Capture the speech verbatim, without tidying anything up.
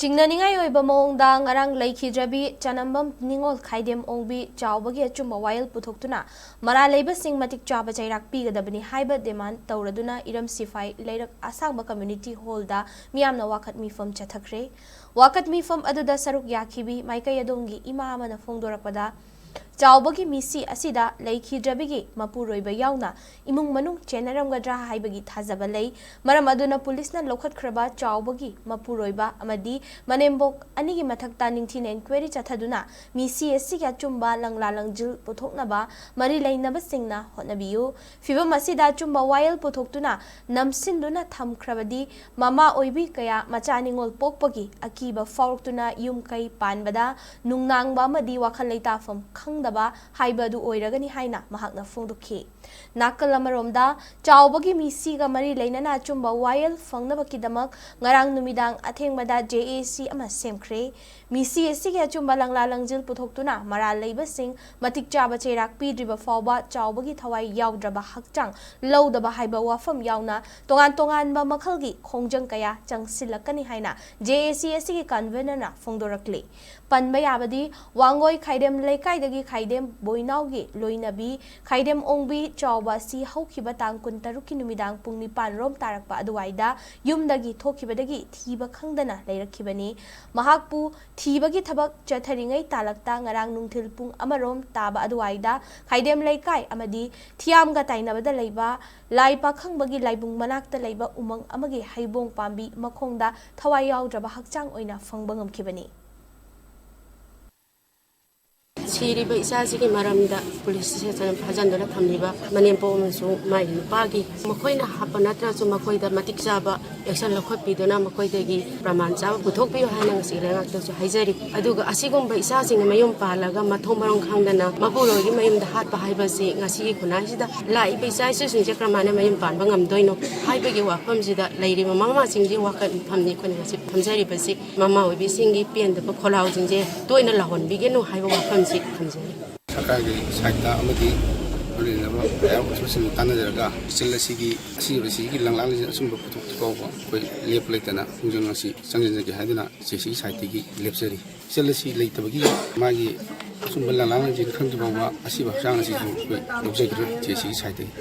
ꯆꯤꯡꯅꯅꯤꯡꯉꯥꯏ ꯑꯣꯏꯕ ꯃꯑꯣꯡꯗ ꯉꯔꯥꯡ ꯂꯩꯈꯤꯗ꯭ꯔꯕꯤ ꯆꯅꯝꯕꯝ ꯅꯤꯉꯣꯜ ꯈꯥꯏꯗꯦꯝ ꯑꯣꯡꯕꯤ ꯆꯥꯎꯕꯒꯤ ꯑꯆꯨꯝꯕ ꯋꯥꯌꯦꯜ ꯄꯨꯊꯣꯛꯇꯨꯅ ꯃꯔꯥꯜ ꯂꯩꯕꯁꯤꯡ ꯃꯇꯤꯛ ꯆꯥꯕ ꯆꯩꯔꯥꯛ ꯄꯤꯒꯗꯕꯅꯤ ꯍꯥꯏꯕ ꯗꯤꯃꯥꯟ ꯇꯧꯔꯗꯨꯅ ꯏꯔꯝ ꯁꯤꯐꯥꯏ ꯂꯩꯔꯛ ꯑꯁꯥꯡꯕ ꯀꯝꯃ꯭ꯌꯨꯅꯤꯇꯤ ꯍꯣꯜꯗ ꯃꯤꯌꯥꯝꯅ ꯋꯥꯀꯠ ꯃꯤꯐꯝ ꯆꯠꯊꯈ꯭ꯔꯦ꯫ ꯋꯥꯀꯠ ꯃꯤꯐꯝ ꯑꯗꯨꯗ ꯁꯔꯨꯛ ꯌꯥꯈꯤꯕꯤ ꯃꯥꯏꯀꯩ ꯑꯗꯣꯝꯒꯤ ꯏꯃꯥ ꯑꯃꯅ ꯐꯣꯡꯗꯣꯔꯛꯄꯗ, ꯆꯥꯎꯕꯒꯤ ꯃꯤꯁꯤ ꯑꯁꯤꯗ ꯂꯩꯈꯤꯗ꯭ꯔꯕꯤꯒꯤ ꯃꯄꯨꯔꯣꯏꯕ ꯌꯥꯎꯅ ꯏꯃꯨꯡ ꯃꯅꯨꯡ ꯆꯦꯟꯅꯔꯝꯒꯗ꯭ꯔꯥ ꯍꯥꯏꯕꯒꯤ ꯊꯥꯖꯕ ꯂꯩ꯫ ꯃꯔꯝ ꯑꯗꯨꯅ ꯄꯨꯂꯤꯁꯅ ꯂꯧꯈꯠꯈ꯭ꯔꯕ ꯆꯥꯎꯕꯒꯤ ꯃꯄꯨꯔꯣꯏꯕ ꯑꯃꯗꯤ ꯃꯅꯦꯝꯕꯣꯛ ꯑꯅꯤꯒꯤ ꯃꯊꯛꯇ ꯅꯤꯡꯊꯤꯅ ꯏꯟꯀ꯭ꯋꯥꯏꯔꯤ ꯆꯠꯊꯗꯨꯅ ꯃꯤꯁꯤ ꯑꯁꯤꯒꯤ ꯑꯆꯨꯝꯕ ꯂꯪꯂꯥ ꯂꯪꯖꯤꯜ ꯄꯨꯊꯣꯛꯅꯕ ꯃꯔꯤ ꯂꯩꯅꯕꯁꯤꯡꯅ ꯍꯣꯠꯅꯕꯤꯌꯨ꯫ ꯐꯤꯚꯝ ꯑꯁꯤꯗ ꯑꯆꯨꯝꯕ ꯋꯥꯌꯦꯜ ꯄꯨꯊꯣꯛꯇꯨꯅ ꯅꯝꯁꯤꯟꯗꯨꯅ ꯊꯝꯈ꯭ꯔꯕꯗꯤ ꯃꯃꯥ ꯑꯣꯏꯕꯤ ꯀꯌꯥ ꯃꯆꯥ ꯅꯤꯉꯣꯜ ꯄꯣꯛꯄꯒꯤ ꯑꯀꯤꯕ ꯐꯥꯎꯔꯛꯇꯨꯅ ꯌꯨꯝ ꯀꯩ ꯄꯥꯟꯕꯗ ꯅꯨꯡꯅꯥꯡꯕ ꯑꯃꯗꯤ ꯋꯥꯈꯜ ꯂꯩꯇꯥꯐꯝ ꯈꯪꯗꯕ ꯍꯥꯏꯕ ꯑꯗꯨ ꯑꯣꯏꯔꯒꯅꯤ ꯍꯥꯏꯅ ꯃꯍꯥꯛꯅ ꯐꯣꯡꯗꯣꯛꯈꯤ꯫ ꯅꯥꯀꯜ ꯑꯃꯔꯣꯝꯗ, ꯆꯥꯎꯕꯒꯤ ꯃꯤꯁꯤꯒ ꯃꯔꯤ ꯂꯩꯅꯅ ꯑꯆꯨꯝꯕ ꯋꯥꯌꯦꯜ ꯐꯪꯅꯕꯒꯤꯗꯃꯛ ꯉꯔꯥꯡ ꯅꯨꯃꯤꯗꯥꯡ ꯑꯊꯦꯡꯕꯗ ꯖꯦ ꯑꯦ ꯁꯤ ꯑꯃ ꯁꯦꯝꯈ꯭ꯔꯦ꯫ ꯃꯤꯁꯤ ꯑꯁꯤꯒꯤ ꯑꯆꯨꯝꯕ ꯂꯪꯂꯥ ꯂꯪꯖꯤꯜ ꯄꯨꯊꯣꯛꯇꯨꯅ ꯃꯔꯥꯜ ꯂꯩꯕꯁꯤꯡ ꯃꯇꯤꯛ ꯆꯥꯕ ꯆꯩꯔꯥꯛ ꯄꯤꯗ꯭ꯔꯤꯕ ꯐꯥꯎꯕ ꯆꯥꯎꯕꯒꯤ ꯊꯋꯥꯏ ꯌꯥꯎꯗ꯭ꯔꯕ ꯍꯛꯆꯥꯡ ꯂꯧꯗꯕ ꯍꯥꯏꯕ ꯋꯥꯐꯝ ꯌꯥꯎꯅ ꯇꯣꯉꯥꯟ ꯇꯣꯉꯥꯟꯕ ꯃꯈꯜꯒꯤ ꯈꯣꯡꯖꯪ ꯀꯌꯥ ꯆꯪꯁꯤꯜꯂꯛꯀꯅꯤ ꯍꯥꯏꯅ ꯖꯦ ꯑꯦ ꯁꯤ ꯑꯁꯤꯒꯤ ꯀꯟꯚꯦꯅꯔꯅ ꯐꯣꯡꯗꯣꯔꯛꯂꯤ꯫ ꯄꯟꯕ ꯌꯥꯕꯗꯤ, ꯋꯥꯡꯒꯣꯏ ꯈꯥꯏꯗꯦꯝ ꯂꯩꯀꯥꯏꯗꯒꯤ ꯈꯥꯏꯗꯦꯝ ꯕꯣꯏꯅꯥꯎꯒꯤ ꯂꯣꯏꯅꯕꯤ ꯈꯥꯏꯗꯦꯝ ꯑꯣꯡꯕꯤ ꯆꯥꯎꯕ ꯑꯁꯤ ꯍꯧꯈꯤꯕ ꯇꯥꯡ ꯀꯨꯟꯇꯔꯨꯛꯀꯤ ꯅꯨꯃꯤꯗꯥꯡ ꯄꯨꯡ ꯅꯤꯄꯥꯟ ꯔꯣꯝ ꯇꯥꯔꯛꯄ ꯑꯗꯨꯋꯥꯏꯗ ꯌꯨꯝꯗꯒꯤ ꯊꯣꯛꯈꯤꯕꯗꯒꯤ ꯊꯤꯕ ꯈꯪꯗꯅ ꯂꯩꯔꯛꯈꯤꯕꯅꯤ꯫ ꯃꯍꯥꯛꯄꯨ ꯊꯤꯕꯒꯤ ꯊꯕꯛ ꯆꯠꯊꯔꯤꯉꯩ ꯇꯥꯂꯛꯇ ꯉꯔꯥꯡ ꯅꯨꯡꯊꯤꯜ ꯄꯨꯡ ꯑꯃ ꯔꯣꯝ ꯇꯥꯕ ꯑꯗꯨꯋꯥꯏꯗ ꯈꯥꯏꯗꯦꯝ ꯂꯩꯀꯥꯏ ꯑꯃꯗꯤ ꯊꯤꯌꯥꯝꯒ ꯇꯥꯏꯅꯕꯗ ꯂꯩꯕ ꯂꯥꯏ ꯄꯥꯈꯪꯕꯒꯤ ꯂꯥꯏꯕꯨꯡ ꯃꯅꯥꯛꯇ ꯂꯩꯕ ꯎꯃꯪ ꯑꯃꯒꯤ ꯍꯩꯕꯣꯡ ꯄꯥꯝꯕꯤ ꯃꯈꯣꯡꯗ ꯊꯋꯥꯏ ꯌꯥꯎꯗ꯭ꯔꯕ ꯍꯛꯆꯥꯡ ꯑꯣꯏꯅ ꯐꯪꯕ ꯉꯝꯈꯤꯕꯅꯤ꯫ ꯁꯤꯔꯤꯕ ꯏꯆꯥꯁꯤꯒꯤ ꯃꯔꯝꯗ ꯄꯨꯂꯤꯁ ꯏꯁꯇꯦꯁꯟ ꯐꯥꯖꯤꯟꯗꯨꯅ ꯊꯝꯂꯤꯕ ꯃꯅꯦꯝꯄꯣꯛ ꯑꯃꯁꯨꯡ ꯃꯥꯒꯤ ꯅꯨꯄꯥꯒꯤ, ꯃꯈꯣꯏꯅ ꯍꯥꯞꯄ ꯅꯠꯇ꯭ꯔꯁꯨ ꯃꯈꯣꯏꯗ ꯃꯇꯤꯛ ꯆꯥꯕ ꯑꯦꯛꯁꯟ ꯂꯧꯈꯠꯄꯤꯗꯨꯅ ꯃꯈꯣꯏꯗꯒꯤ ꯄ꯭ꯔꯃꯥꯟ ꯆꯥꯕ ꯄꯨꯊꯣꯛꯄꯤꯌꯨ ꯍꯥꯏꯅ ꯉꯁꯤ ꯂꯩꯉꯥꯛꯇꯁꯨ ꯍꯥꯏꯖꯔꯤ꯫ ꯑꯗꯨꯒ ꯑꯁꯤꯒꯨꯝꯕ ꯏꯆꯥꯁꯤꯡꯅ ꯃꯌꯨꯝ ꯄꯥꯜꯂꯒ ꯃꯊꯣꯡ ꯃꯔꯝ ꯈꯪꯗꯅ ꯃꯄꯨꯔꯣꯏꯕꯒꯤ ꯃꯌꯨꯝꯗ ꯍꯥꯠꯄ ꯍꯥꯏꯕꯁꯤ ꯉꯁꯤꯒꯤ ꯈꯨꯟꯅꯥꯏꯁꯤꯗ ꯂꯥꯛꯏꯕ ꯏꯆꯥ ꯏꯁꯨꯁꯤꯡꯁꯦ ꯀꯔꯝꯍꯥꯏꯅ ꯃꯌꯨꯝ ꯄꯥꯟꯕ ꯉꯝꯗꯣꯏꯅꯣ ꯍꯥꯏꯕꯒꯤ ꯋꯥꯐꯝꯁꯤꯗ ꯂꯩꯔꯤꯕ ꯃꯃꯥ ꯃꯄꯥꯁꯤꯡꯒꯤ ꯋꯥꯈꯜ ꯃꯤꯐꯝꯅꯤ ꯑꯩꯈꯣꯏꯅ ꯉꯁꯤ ꯐꯝꯖꯔꯤꯕꯁꯤ꯫ ꯃꯃꯥ ꯑꯣꯏꯕꯤꯁꯤꯡꯒꯤ ꯄꯦꯟꯗꯕ ꯈꯣꯜꯂꯥꯎꯁꯤꯡꯁꯦ ꯇꯣꯏꯅ ꯂꯥꯎꯍꯟꯕꯤꯒꯅꯨ ꯍꯥꯏꯕ ꯋꯥꯐꯝꯁꯤ ꯊꯝꯖꯔꯤ꯫ ꯁꯔꯀꯥꯔꯒꯤ ꯁꯥꯏꯠꯇ ꯑꯃꯗꯤ ꯂꯩꯅꯕ ꯑꯌꯥꯝꯕ ꯃꯁꯤꯡ ꯇꯥꯟꯅꯖꯔꯒ ꯏꯆꯜ ꯑꯁꯤꯒꯤ ꯑꯁꯤꯕꯁꯤꯒꯤ ꯂꯪꯂꯥꯡꯁꯤꯡ ꯑꯆꯨꯝꯕ ꯄꯨꯊꯣꯛꯇ꯭ꯔꯤ ꯐꯥꯎꯕ ꯑꯩꯈꯣꯏ ꯂꯦꯞꯄ ꯂꯩꯇꯅ ꯈꯣꯡꯖꯪ ꯑꯁꯤ ꯆꯪꯁꯤꯟꯖꯒꯦ ꯍꯥꯏꯗꯨꯅ ꯖꯦ ꯁꯤꯒꯤ ꯁꯥꯏꯠꯇꯒꯤ ꯂꯦꯞꯆꯔꯤ꯫ ꯏꯆꯜ ꯑꯁꯤ ꯂꯩꯇꯕꯒꯤ ꯃꯥꯒꯤ ꯑꯆꯨꯝꯕ ꯂꯪꯂꯥꯡꯁꯤꯡ ꯈꯪꯗ꯭ꯔꯤ ꯐꯥꯎꯕ ꯑꯁꯤꯕ ꯍꯛꯆꯥꯡ ꯑꯁꯤꯁꯨ ꯑꯩꯈꯣꯏ ꯂꯧꯖꯈꯤꯔꯣꯏ ꯖꯦ ꯁꯤꯒꯤ ꯁꯥꯏꯠꯇꯒꯤ꯫